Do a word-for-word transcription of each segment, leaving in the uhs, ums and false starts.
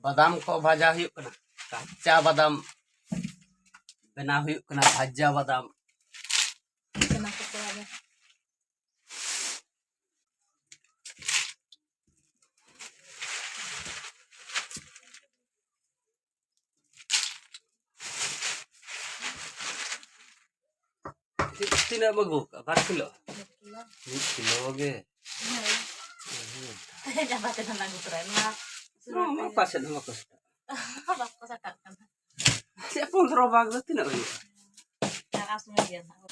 ᱵᱟᱫᱟᱢ ᱠᱚ ᱵᱷᱟᱡᱟ ᱦᱩᱭᱩᱜ ᱠᱟᱱᱟ᱾ ᱠᱟᱪᱟ ᱵᱟᱫᱟᱢ ᱵᱮᱱᱟᱣ ᱦᱩᱭᱩᱜ ᱠᱟᱱᱟ, ᱵᱷᱟᱡᱟ ᱵᱟᱫᱟᱢ᱾ ᱠᱟᱱᱟ ᱠᱚ ᱛᱚ ᱟᱫᱚ᱾ ᱛᱤ-, ᱛᱤᱱᱟᱹᱜ ᱮᱢ ᱟᱹᱜᱩ ᱠᱟᱜᱼᱟ? ᱵᱟᱨ ᱠᱤᱞᱳ? ᱢᱤᱫ ᱠᱤᱞᱳ᱾ ᱢᱤᱫ ᱠᱤᱞᱳ ᱜᱮ? ᱦᱳᱭ᱾ ᱦᱩᱸ᱾ ᱡᱟᱵᱟ ᱛᱮ ᱱᱟᱝ ᱟᱹᱜᱩ ᱛᱚᱨᱟᱭ ᱢᱟ᱾ ᱱᱚᱣᱟ ᱢᱟ ᱯᱟᱥᱮᱫ ᱦᱚᱸ ᱵᱟᱠᱚ ᱥᱟᱴᱟᱜ᱾ ᱵᱟᱠᱚ ᱥᱟᱴᱟᱜ ᱠᱟᱱᱟ᱾ ᱪᱮᱫ ᱯᱚᱱᱫᱽᱨᱚ ᱵᱟᱜᱽ ᱫᱚ ᱛᱤᱱᱟᱹᱜ ᱦᱩᱭᱩᱜᱼᱟ? ᱪᱟᱨᱟᱥ ᱢᱤᱞᱤᱭᱚᱱ ᱦᱟᱸᱜ᱾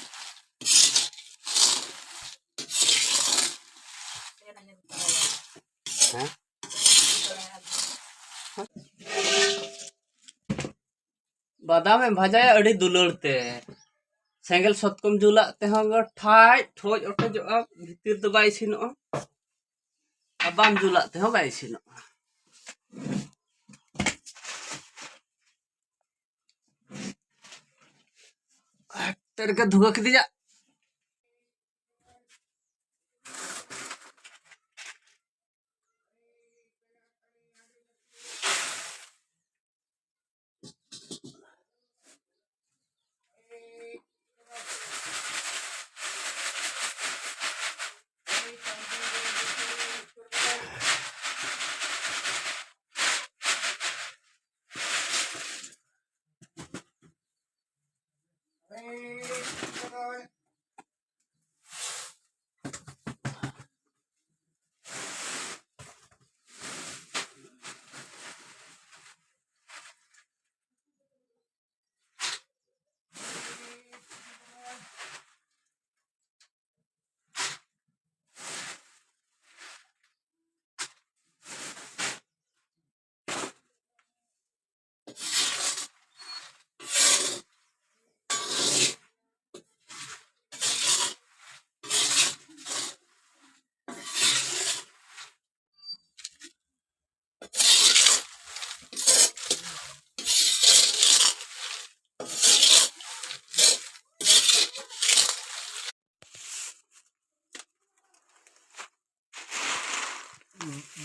ᱦᱮᱸ? ᱵᱟᱫᱟᱢ ᱮ ᱵᱷᱟᱡᱟᱭᱟ ᱟᱹᱰᱤ ᱫᱩᱞᱟᱹᱲ ᱛᱮ᱾ ᱥᱮᱸᱜᱮᱞ ᱥᱚᱛᱠᱚᱢ ᱡᱩᱞᱟᱜ ᱛᱮᱦᱚᱸ ᱴᱷᱟᱡ ᱴᱷᱚᱡ ᱚᱴᱮᱡᱚᱜᱼᱟ, ᱵᱷᱤᱛᱤᱨ ᱫᱚ ᱵᱟᱭ ᱤᱥᱤᱱᱚᱜᱼᱟ᱾ ᱟᱨ ᱵᱟᱢ ᱡᱩᱞᱟᱜ ᱛᱮᱦᱚᱸ ᱵᱟᱭ ᱤᱥᱤᱱᱚᱜᱼᱟ᱾ ᱦᱟᱴ ᱛᱮ ᱨᱮᱜᱮ ᱫᱷᱩᱣᱟᱹ ᱠᱮᱫᱮᱭᱟ᱾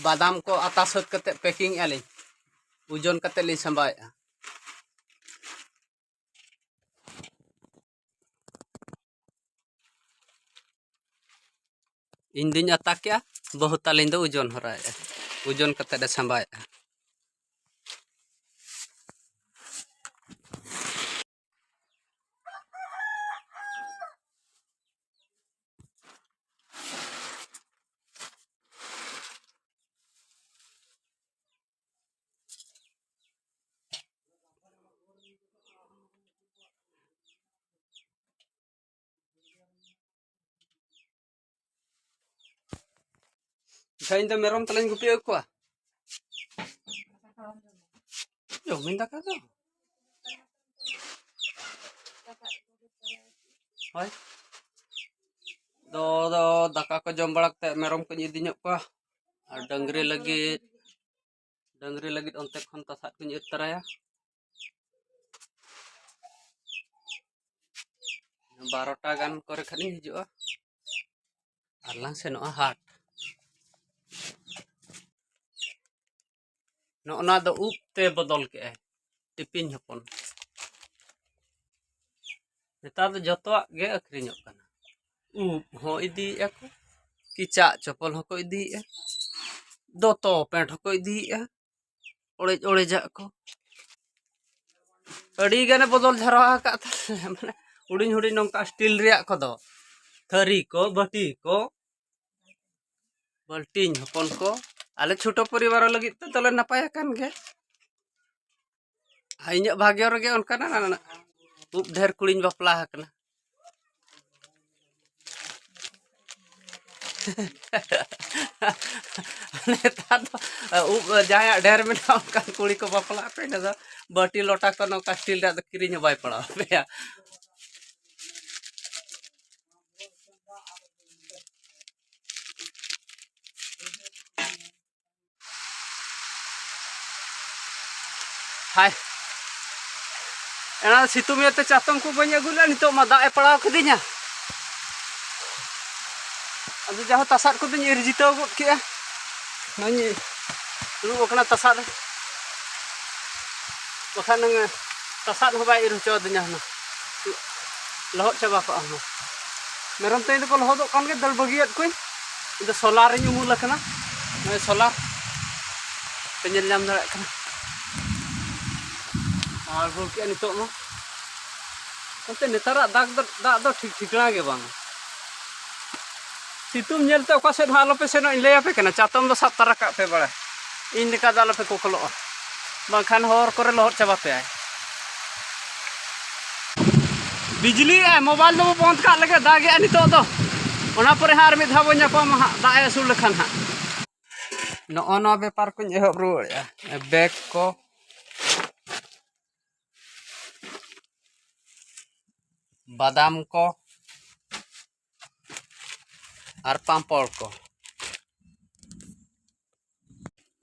ᱵᱟᱫᱟᱢ ᱠᱚ ᱟᱛᱟ ᱥᱟᱹᱛ ᱠᱟᱛᱮ packing ᱮᱜᱼᱟ ᱞᱤᱧ᱾ ᱳᱡᱚᱱ ᱠᱟᱛᱮ ᱞᱤᱧ ᱥᱟᱢᱵᱟᱣᱮᱫᱼᱟ᱾ ᱤᱧ ᱫᱩᱧ ᱟᱛᱟ ᱠᱮᱜᱼᱟ, ᱵᱟᱹᱦᱩ ᱛᱟᱹᱞᱤᱧ ᱫᱚ ᱳᱡᱚᱱ ᱦᱚᱨᱟᱭᱮᱜᱼᱟ, ᱳᱡᱚᱱ ᱠᱟᱛᱮᱫ ᱮ ᱥᱟᱢᱵᱟᱭᱮᱜᱼᱟ᱾ ᱟᱪᱪᱷᱟ, ᱤᱧ ᱫᱚ ᱢᱮᱨᱚᱢ ᱛᱟᱞᱟᱧ ᱜᱩᱯᱤ ᱟᱹᱜᱩ ᱠᱚᱣᱟ᱾ ᱡᱚᱢᱤᱧ ᱫᱟᱠᱟ ᱫᱚ᱾ ᱦᱳᱭ᱾ ᱫᱚ, ᱫᱚ ᱫᱟᱠᱟ ᱠᱚ ᱡᱚᱢ ᱵᱟᱲᱟ ᱠᱟᱛᱮ ᱢᱮᱨᱚᱢ ᱠᱚᱧ ᱤᱫᱤ ᱧᱚᱜ ᱠᱚᱣᱟ᱾ ᱟᱨ ᱰᱟᱹᱝᱨᱤ ᱞᱟᱹᱜᱤᱫ, ᱰᱟᱹᱝᱨᱤ ᱞᱟᱹᱜᱤᱫ ᱚᱱᱛᱮ ᱠᱷᱚᱱ ᱛᱟᱥᱟᱫ ᱠᱚᱧ ᱤᱨ ᱛᱚᱨᱟᱭᱟ᱾ ᱵᱟᱨᱚᱴᱟ ᱜᱟᱱ ᱠᱚᱨᱮ ᱠᱷᱟᱱᱤᱧ ᱦᱤᱡᱩᱜᱼᱟ᱾ ᱟᱨ ᱞᱟᱝ ᱥᱮᱱᱚᱜᱼᱟ ᱦᱟᱴ᱾ ᱱᱚᱜᱼᱚ ᱱᱚᱣᱟ ᱫᱚ ᱩᱵ ᱛᱮ ᱵᱚᱫᱚᱞ ᱠᱮᱜᱼᱟᱭ, ᱴᱤᱯᱤᱧ ᱦᱚᱯᱚᱱ᱾ ᱱᱮᱛᱟᱨ ᱫᱚ ᱡᱚᱛᱚᱣᱟᱜ ᱜᱮ ᱟᱹᱠᱷᱨᱤᱧᱚᱜ ᱠᱟᱱᱟ᱾ ᱩᱵ ᱦᱚᱸ ᱤᱫᱤᱭᱮᱜᱼᱟ ᱠᱚ, ᱠᱮᱪᱟᱜ ᱪᱚᱯᱚᱞ ᱦᱚᱸᱠᱚ ᱤᱫᱤᱭᱮᱜᱼᱟ, ᱫᱚᱛᱚ ᱯᱮᱱᱴ ᱦᱚᱸᱠᱚ ᱤᱫᱤᱭᱮᱜᱼᱟ, ᱚᱲᱮᱡ ᱚᱲᱮᱡᱟᱜ ᱠᱚ᱾ ᱟᱹᱰᱤ ᱜᱟᱱᱮ ᱵᱚᱫᱚᱞ ᱡᱷᱟᱨᱣᱟ ᱟᱠᱟᱫ ᱛᱟᱞᱮᱭᱟ, ᱢᱟᱱᱮ ᱦᱩᱰᱤᱧ ᱦᱩᱰᱤᱧ ᱱᱚᱝᱠᱟ ᱥᱴᱤᱞ ᱨᱮᱭᱟᱜ ᱠᱚᱫᱚ, ᱛᱷᱟᱹᱨᱤ ᱠᱚ, ᱵᱟᱹᱴᱤ ᱠᱚ, ᱵᱟᱹᱞᱴᱤᱱ ᱦᱚᱯᱚᱱ ᱠᱚ᱾ ᱟᱞᱮ ᱪᱷᱳᱴᱳ ᱯᱚᱨᱤᱵᱟᱨ ᱞᱟᱹᱜᱤᱫ ᱛᱮ ᱫᱚᱞᱮ ᱱᱟᱯᱟᱭ ᱟᱠᱟᱱ ᱜᱮ᱾ ᱟᱨ ᱤᱧᱟᱹᱜ ᱵᱷᱟᱜᱽᱭᱚ ᱨᱮᱜᱮ ᱚᱱᱠᱟᱱᱟᱜ ᱩᱵ ᱰᱷᱮᱨ ᱠᱩᱲᱤᱧ ᱵᱟᱯᱞᱟ ᱟᱠᱟᱱᱟ᱾ ᱱᱮᱛᱟᱨ ᱫᱚ ᱩᱵ ᱡᱟᱦᱟᱸᱭᱟᱜ ᱰᱷᱮᱨ ᱢᱮᱱᱟᱜᱼᱟ, ᱚᱱᱠᱟᱱ ᱠᱩᱲᱤ ᱠᱚ ᱵᱟᱯᱞᱟᱜ ᱯᱮ᱾ ᱤᱱᱟᱹ ᱫᱚ ᱵᱟᱹᱴᱤ ᱞᱚᱴᱟ ᱠᱚ ᱱᱚᱝᱠᱟ ᱥᱴᱤᱞ ᱨᱮᱭᱟᱜ ᱫᱚ ᱠᱤᱨᱤᱧ ᱦᱚᱸ ᱵᱟᱭ ᱯᱟᱲᱟᱣ ᱟᱯᱮᱭᱟ᱾ ᱦᱟᱭ, ᱮᱱᱟ ᱥᱤᱛᱩᱝ ᱤᱭᱟᱹᱛᱮ ᱪᱟᱛᱚᱢ ᱠᱚ ᱵᱟᱹᱧ ᱟᱹᱜᱩ ᱞᱮᱫᱼᱟ, ᱱᱤᱛᱚᱜ ᱢᱟ ᱫᱟᱜ ᱮ ᱯᱟᱲᱟᱣ ᱠᱤᱫᱤᱧᱟ᱾ ᱟᱫᱚ ᱡᱟᱦᱳ, ᱛᱟᱥᱟᱫ ᱠᱚᱫᱚᱧ ᱤᱨ ᱡᱤᱛᱟᱹᱣ ᱜᱚᱫ ᱠᱮᱜᱼᱟ᱾ ᱱᱚᱜᱼᱚᱭ ᱫᱩᱲᱩᱵ ᱟᱠᱟᱱᱟ ᱛᱟᱥᱟᱫ ᱨᱮ᱾ ᱵᱟᱠᱷᱟᱱ ᱱᱟᱝ ᱛᱟᱥᱟᱫ ᱦᱚᱸ ᱵᱟᱭ ᱤᱨ ᱦᱚᱪᱚ ᱟᱹᱫᱤᱧᱟ ᱦᱩᱱᱟᱹᱝ᱾ ᱞᱚᱦᱚᱫ ᱪᱟᱵᱟ ᱠᱚᱜᱼᱟ ᱦᱩᱱᱟᱹᱝ᱾ ᱢᱮᱨᱚᱢ ᱛᱤᱧ ᱫᱚᱠᱚ ᱞᱚᱦᱚᱫᱚᱜ ᱠᱟᱱ ᱜᱮ, ᱫᱟᱹᱲ ᱵᱟᱹᱜᱤᱭᱟᱫ ᱠᱚᱣᱟᱧ᱾ ᱤᱧ ᱫᱚ ᱥᱳᱞᱟᱨ ᱨᱤᱧ ᱩᱢᱩᱞ ᱟᱠᱟᱱᱟ᱾ ᱱᱚᱜᱼᱚᱭ ᱥᱳᱞᱟᱨ ᱯᱮ ᱧᱮᱞ ᱧᱟᱢ ᱫᱟᱲᱮᱭᱟᱜ ᱠᱟᱱᱟ᱾ ᱟᱬᱜᱚ ᱠᱮᱜᱼᱟ ᱱᱤᱛᱚᱜ ᱢᱟ᱾ ᱚᱱᱛᱮ ᱱᱮᱛᱟᱨᱟᱜ ᱫᱟᱜ ᱫᱚ, ᱫᱟᱜ ᱫᱚ ᱴᱷᱤᱠ ᱴᱷᱤᱠᱟᱹᱱᱟ ᱜᱮ ᱵᱟᱝ᱾ ᱥᱤᱛᱩᱝ ᱧᱮᱞᱛᱮ ᱚᱠᱟ ᱥᱮᱫ ᱦᱚᱸ ᱟᱞᱚᱯᱮ ᱥᱮᱱᱚᱜ, ᱤᱧ ᱞᱟᱹᱭᱟᱯᱮ ᱠᱟᱱᱟ, ᱪᱟᱛᱚᱢ ᱫᱚ ᱥᱟᱵ ᱛᱟᱨᱟ ᱠᱟᱜ ᱯᱮ ᱵᱟᱲᱟ᱾ ᱤᱧ ᱞᱮᱠᱟ ᱫᱚ ᱟᱞᱚᱯᱮ ᱠᱚᱠᱞᱚᱜᱼᱟ, ᱵᱟᱝᱠᱷᱟᱱ ᱦᱚᱨ ᱠᱚᱨᱮ ᱞᱚᱦᱚᱫ ᱪᱟᱵᱟ ᱯᱮᱭᱟᱭ᱾ ᱵᱤᱡᱽᱞᱤ ᱮ, ᱢᱳᱵᱟᱭᱤᱞ ᱫᱚᱵᱚ ᱵᱚᱱᱫᱽ ᱠᱟᱜ ᱞᱮᱜᱮ, ᱫᱟᱜᱮᱜᱼᱟ ᱱᱤᱛᱚᱜ ᱫᱚ᱾ ᱚᱱᱟ ᱯᱚᱨᱮ ᱦᱟᱸᱜ ᱟᱨ ᱢᱤᱫ ᱫᱷᱟᱣ ᱵᱚᱱ ᱧᱟᱯᱟᱢᱟ ᱦᱟᱸᱜ, ᱫᱟᱜ ᱮ ᱟᱹᱥᱩᱲ ᱞᱮᱠᱷᱟᱱ ᱦᱟᱸᱜ᱾ ᱱᱚᱜᱼᱚ ᱱᱚᱣᱟ ᱵᱮᱯᱟᱨ ᱠᱚᱧ ᱮᱦᱚᱵ ᱨᱩᱣᱟᱹᱲᱮᱜᱼᱟ᱾ ᱵᱮᱜᱽ ᱠᱚ, ᱵᱟᱫᱟᱢ ᱠᱚ, ᱟᱨ ᱯᱟᱸᱯᱚᱲ ᱠᱚ᱾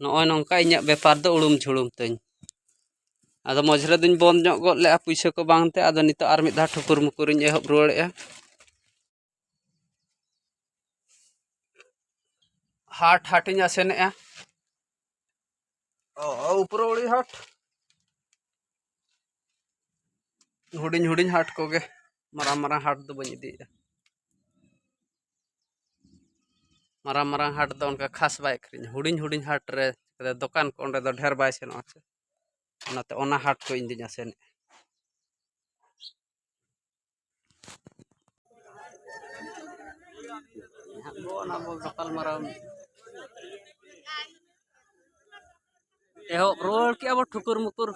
ᱱᱚᱜᱼᱚᱭ ᱱᱚᱝᱠᱟ ᱤᱧᱟᱹᱜ ᱵᱮᱯᱟᱨ ᱫᱚ ᱩᱲᱩᱢ ᱡᱷᱩᱲᱩᱢ ᱛᱤᱧ᱾ ᱟᱫᱚ ᱢᱚᱡᱽᱨᱮ ᱫᱩᱧ ᱵᱚᱱᱫ ᱧᱚᱜ ᱜᱚᱫ ᱞᱮᱜᱼᱟ ᱯᱩᱭᱥᱟᱹ ᱠᱚ ᱵᱟᱝᱛᱮ, ᱟᱫᱚ ᱱᱤᱛᱚᱜ ᱟᱨ ᱢᱤᱫ ᱫᱷᱟᱣ ᱴᱷᱩᱠᱩᱨ ᱢᱩᱠᱩᱨᱤᱧ ᱮᱦᱚᱵ ᱨᱩᱣᱟᱹᱲᱮᱜᱼᱟ᱾ ᱦᱟᱴ, ᱦᱟᱴᱤᱧ ᱟᱥᱮᱱᱮᱜᱼᱟ᱾ ᱚ, ᱚ, ᱩᱯᱨᱟᱹᱣᱲᱤ ᱦᱟᱴ᱾ ᱦᱩᱰᱤᱧ ᱦᱩᱰᱤᱧ ᱦᱟᱴ ᱠᱚᱜᱮ, ᱢᱟᱨᱟᱝ ᱢᱟᱨᱟᱝ ᱦᱟᱴ ᱫᱚ ᱵᱟᱹᱧ ᱤᱫᱤᱭᱮᱜᱼᱟ᱾ ᱢᱟᱨᱟᱝ ᱢᱟᱨᱟᱝ ᱦᱟᱴ ᱫᱚ ᱚᱱᱠᱟ ᱠᱷᱟᱥ ᱵᱟᱭ ᱟᱹᱠᱷᱨᱤᱧᱟ᱾ ᱦᱩᱰᱤᱧ ᱦᱩᱰᱤᱧ ᱦᱟᱴ ᱨᱮ ᱫᱚᱠᱟᱱ ᱠᱚ ᱚᱸᱰᱮ ᱫᱚ ᱰᱷᱮᱨ ᱵᱟᱭ ᱥᱮᱱᱚᱜᱼᱟ ᱥᱮ, ᱚᱱᱟᱛᱮ ᱚᱱᱟ ᱦᱟᱴ ᱠᱚ ᱤᱧ ᱫᱩᱧ ᱟᱥᱮᱱᱮᱜᱼᱟ᱾ ᱦᱟᱸᱜ ᱵᱚ ᱚᱱᱟ ᱵᱚ ᱜᱟᱯᱟᱞ ᱢᱟᱨᱟᱣ ᱮᱦᱚᱵ ᱨᱩᱣᱟᱹᱲ ᱠᱮᱜᱼᱟ ᱵᱚ ᱴᱷᱩᱠᱩᱨ ᱢᱩᱠᱩᱨ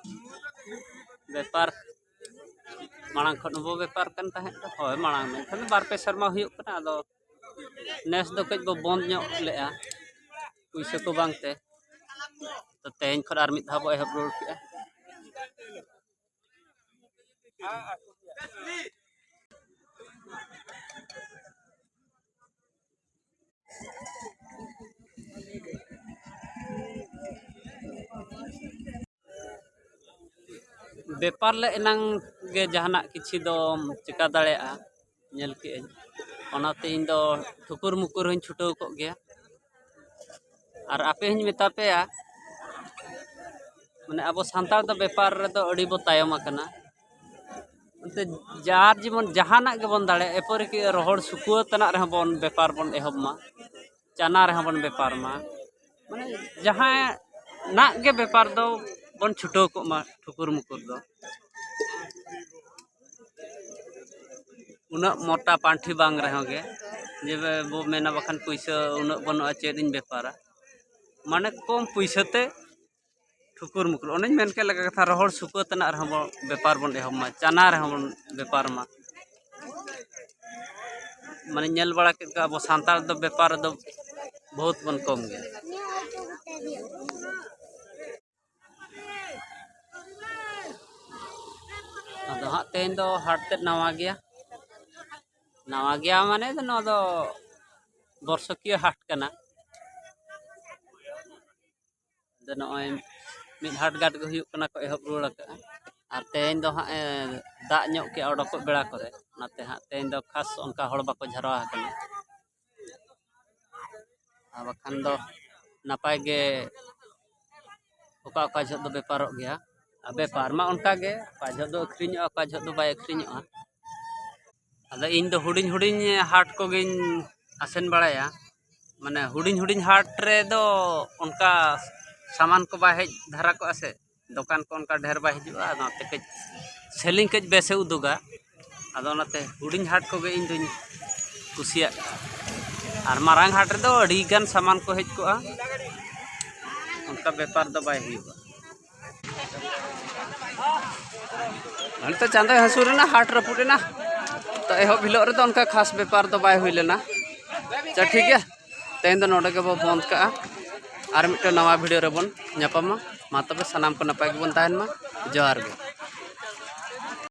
ᱵᱮᱯᱟᱨ᱾ ᱢᱟᱲᱟᱝ ᱠᱷᱚᱱ ᱵᱚ ᱵᱮᱯᱟᱨ ᱠᱟᱱ ᱛᱟᱦᱮᱸᱫ ᱫᱚ, ᱦᱳᱭ, ᱢᱟᱲᱟᱝ ᱢᱮᱱᱠᱷᱟᱱ ᱫᱚ ᱵᱟᱨ ᱯᱮ ᱥᱮᱨᱢᱟ ᱦᱩᱭᱩᱜ ᱠᱟᱱᱟ᱾ ᱟᱫᱚ ᱱᱮᱥ ᱫᱚ ᱠᱟᱹᱡ ᱵᱚ ᱵᱚᱱᱫ ᱧᱚᱜ ᱞᱮᱜᱼᱟ ᱯᱩᱭᱥᱟᱹ ᱠᱚ ᱵᱟᱝᱛᱮ᱾ ᱛᱚ, ᱛᱮᱦᱮᱧ ᱠᱷᱚᱱ ᱟᱨ ᱢᱤᱫ ᱫᱷᱟᱣ ᱵᱚ ᱮᱦᱚᱵ ᱨᱩᱣᱟᱹᱲ ᱠᱮᱜᱼᱟ᱾ ᱵᱮᱯᱟᱨ ᱞᱮ ᱮᱱᱟᱝ ᱜᱮ ᱡᱟᱦᱟᱱᱟᱜ ᱠᱤᱪᱷᱤ ᱫᱚᱢ ᱪᱮᱠᱟ ᱫᱟᱲᱮᱭᱟᱜᱼᱟ, ᱧᱮᱞ ᱠᱮᱜᱼᱟᱹᱧ᱾ ᱚᱱᱟᱛᱮ ᱤᱧ ᱫᱚ ᱴᱷᱩᱠᱩᱨ ᱢᱩᱠᱩᱨ ᱦᱚᱸᱧ ᱪᱷᱩᱴᱟᱹᱣ ᱠᱚᱜ ᱜᱮᱭᱟ᱾ ᱟᱨ ᱟᱯᱮ ᱦᱚᱸᱧ ᱢᱮᱛᱟ ᱯᱮᱭᱟ, ᱢᱟᱱᱮ ᱟᱵᱚ ᱥᱟᱱᱛᱟᱲ ᱫᱚ ᱵᱮᱯᱟᱨ ᱨᱮᱫᱚ ᱟᱹᱰᱤ ᱵᱚ ᱛᱟᱭᱚᱢ ᱟᱠᱟᱱᱟ᱾ ᱚᱱᱛᱮ ᱡᱟᱨ ᱡᱮᱢᱚᱱ ᱡᱟᱦᱟᱱᱟᱜ ᱜᱮᱵᱚᱱ ᱫᱟᱲᱮᱭᱟᱜᱼᱟ, ᱮᱯᱚᱨᱤᱠᱤ ᱨᱚᱦᱚᱲ ᱥᱩᱠᱷᱩᱣᱟᱹ ᱛᱮᱱᱟᱜ ᱨᱮᱦᱚᱸ ᱵᱚᱱ ᱵᱮᱯᱟᱨ ᱵᱚᱱ ᱮᱦᱚᱵ ᱢᱟ, ᱪᱟᱱᱟ ᱨᱮᱦᱚᱸ ᱵᱚᱱ ᱵᱮᱯᱟᱨ ᱢᱟ, ᱢᱟᱱᱮ ᱡᱟᱦᱟᱸᱱᱟᱜ ᱜᱮ ᱵᱮᱯᱟᱨ ᱫᱚ ᱵᱚᱱ ᱪᱷᱩᱴᱟᱹᱣ ᱠᱚᱜ ᱢᱟ ᱴᱷᱩᱠᱩᱨ ᱢᱩᱠᱩᱨ ᱫᱚ᱾ ᱩᱱᱟᱹᱜ ᱢᱚᱴᱟ ᱯᱟᱱᱴᱷᱤ ᱵᱟᱝ ᱨᱮᱦᱚᱸ ᱜᱮ, ᱡᱮ ᱵᱚ ᱢᱮᱱᱟ ᱵᱟᱠᱷᱟᱱ ᱯᱩᱭᱥᱟᱹ ᱩᱱᱟᱹᱜ ᱵᱟᱹᱱᱩᱜᱼᱟ, ᱪᱮᱫ ᱤᱧ ᱵᱮᱯᱟᱨᱟ, ᱢᱟᱱᱮ ᱠᱚᱢ ᱯᱩᱭᱥᱟᱹ ᱛᱮ ᱴᱷᱩᱠᱩᱨ ᱢᱩᱠᱩᱨ, ᱚᱱᱮᱧ ᱢᱮᱱ ᱠᱮᱫ ᱞᱮᱠᱟ ᱠᱟᱛᱷᱟ, ᱨᱚᱦᱚᱲ ᱥᱩᱠᱷᱟᱹ ᱛᱮᱱᱟᱜ ᱨᱮᱦᱚᱸ ᱵᱚᱱ ᱵᱮᱯᱟᱨ ᱵᱚᱱ ᱮᱦᱚᱵ ᱢᱟ, ᱪᱟᱱᱟ ᱨᱮᱦᱚᱸ ᱵᱚᱱ ᱵᱮᱯᱟᱨ ᱢᱟ᱾ ᱢᱟᱱᱮ ᱧᱮᱞ ᱵᱟᱲᱟ ᱠᱮᱫ ᱠᱚᱣᱟ ᱟᱵᱚ ᱥᱟᱱᱛᱟᱲ ᱫᱚ ᱵᱮᱯᱟᱨ ᱨᱮᱫᱚ ᱵᱚᱦᱩᱛ ᱵᱚᱱ ᱠᱚᱢ ᱜᱮᱭᱟ᱾ ᱟᱫᱚ ᱦᱟᱸᱜ ᱛᱮᱦᱮᱧ ᱫᱚ ᱦᱟᱴ ᱛᱮᱫ ᱱᱟᱣᱟ ᱜᱮᱭᱟ᱾ ᱱᱟᱣᱟ ᱜᱮᱭᱟ ᱢᱟᱱᱮ ᱫᱚ ᱱᱚᱣᱟ ᱫᱚ ᱵᱚᱨᱥᱚᱠᱤᱭᱟᱹ ᱦᱟᱴ ᱠᱟᱱᱟ᱾ ᱟᱫᱚ ᱱᱚᱜᱼᱚᱭ ᱢᱤᱫ ᱦᱟᱴ ᱜᱟᱴ ᱜᱮ ᱦᱩᱭᱩᱜ ᱠᱟᱱᱟ ᱠᱚ ᱮᱦᱚᱵ ᱨᱩᱣᱟᱹᱲ ᱟᱠᱟᱫᱼᱟ᱾ ᱟᱨ ᱛᱮᱦᱮᱧ ᱫᱚ ᱦᱟᱸᱜ ᱮ ᱫᱟᱜ ᱧᱚᱜ ᱠᱮᱜᱼᱟ ᱚᱰᱚᱠᱚᱜ ᱵᱮᱲᱟ ᱠᱚᱨᱮ, ᱚᱱᱟᱛᱮ ᱦᱟᱸᱜ ᱛᱮᱦᱮᱧ ᱫᱚ ᱠᱷᱟᱥ ᱚᱱᱠᱟ ᱦᱚᱲ ᱵᱟᱠᱚ ᱡᱷᱟᱨᱣᱟ ᱟᱠᱟᱱᱟ᱾ ᱟᱨ ᱵᱟᱠᱷᱟᱱ ᱫᱚ ᱱᱟᱯᱟᱭ ᱜᱮ ᱚᱠᱟ ᱚᱠᱟ ᱡᱚᱦᱚᱜ ᱫᱚ ᱵᱮᱯᱟᱨᱚᱜ ᱜᱮᱭᱟ᱾ ᱟᱨ ᱵᱮᱯᱟᱨ ᱢᱟ ᱚᱱᱠᱟ ᱜᱮ, ᱚᱠᱟ ᱡᱚᱦᱚᱜ ᱫᱚ ᱟᱹᱠᱷᱨᱤᱧᱚᱜᱼᱟ, ᱚᱠᱟ ᱡᱚᱦᱚᱜ ᱫᱚ ᱵᱟᱭ ᱟᱹᱠᱷᱨᱤᱧᱚᱜᱼᱟ᱾ ᱟᱫᱚ ᱤᱧ ᱫᱚ ᱦᱩᱰᱤᱧ ᱦᱩᱰᱤᱧ ᱦᱟᱴ ᱠᱚᱜᱮᱧ ᱟᱥᱮᱱ ᱵᱟᱲᱟᱭᱟ᱾ ᱢᱟᱱᱮ ᱦᱩᱰᱤᱧ ᱦᱩᱰᱤᱧ ᱦᱟᱴ ᱨᱮᱫᱚ ᱚᱱᱠᱟ ᱥᱟᱢᱟᱱ ᱠᱚ ᱵᱟᱭ ᱦᱮᱡ ᱫᱷᱟᱨᱟ ᱠᱚᱜᱼᱟ ᱥᱮ, ᱫᱚᱠᱟᱱ ᱠᱚ ᱚᱱᱠᱟ ᱰᱷᱮᱨ ᱵᱟᱭ ᱦᱤᱡᱩᱜᱼᱟ, ᱟᱫᱚ ᱚᱱᱟᱛᱮ ᱠᱟᱹᱡ ᱥᱮᱞᱤᱝ ᱠᱟᱹᱡ ᱵᱮᱥᱮ ᱩᱫᱩᱜᱟ᱾ ᱟᱫᱚ ᱚᱱᱟᱛᱮ ᱦᱩᱰᱤᱧ ᱦᱟᱴ ᱠᱚᱜᱮ ᱤᱧ ᱫᱩᱧ ᱠᱩᱥᱤᱭᱟᱜᱼᱟ᱾ ᱟᱨ ᱢᱟᱨᱟᱝ ᱦᱟᱴ ᱨᱮᱫᱚ ᱟᱹᱰᱤ ᱜᱟᱱ ᱥᱟᱢᱟᱱ ᱠᱚ ᱦᱮᱡ ᱠᱚᱜᱼᱟ, ᱚᱱᱠᱟ ᱵᱮᱯᱟᱨ ᱫᱚ ᱵᱟᱭ ᱦᱩᱭᱩᱜᱼᱟ᱾ ᱱᱤᱛᱚᱜ ᱪᱟᱸᱫᱚᱭ ᱦᱟᱹᱥᱩᱨ ᱮᱱᱟ, ᱦᱟᱴ ᱨᱟᱹᱯᱩᱫ ᱮᱱᱟ᱾ ᱛᱚ ᱮᱦᱚᱵ ᱦᱤᱞᱳᱜ ᱨᱮᱫᱚ ᱚᱱᱠᱟ ᱠᱷᱟᱥ ᱵᱮᱯᱟᱨ ᱫᱚ ᱵᱟᱭ ᱦᱩᱭ ᱞᱮᱱᱟ᱾ ᱟᱪᱪᱷᱟ, ᱴᱷᱤᱠ ᱜᱮᱭᱟ, ᱛᱮᱦᱮᱧ ᱫᱚ ᱱᱚᱰᱮ ᱜᱮᱵᱚ ᱵᱚᱱᱫ ᱠᱟᱜᱼᱟ᱾ ᱟᱨ ᱢᱤᱫᱴᱮᱱ ᱱᱟᱣᱟ ᱵᱷᱤᱰᱤᱭᱳ ᱨᱮᱵᱚᱱ ᱧᱟᱯᱟᱢᱟ᱾ ᱢᱟ ᱛᱚᱵᱮ ᱥᱟᱱᱟᱢ ᱠᱚ ᱱᱟᱯᱟᱭ ᱜᱮᱵᱚᱱ ᱛᱟᱦᱮᱱ ᱢᱟ᱾ ᱡᱚᱦᱟᱨ ᱜᱮ᱾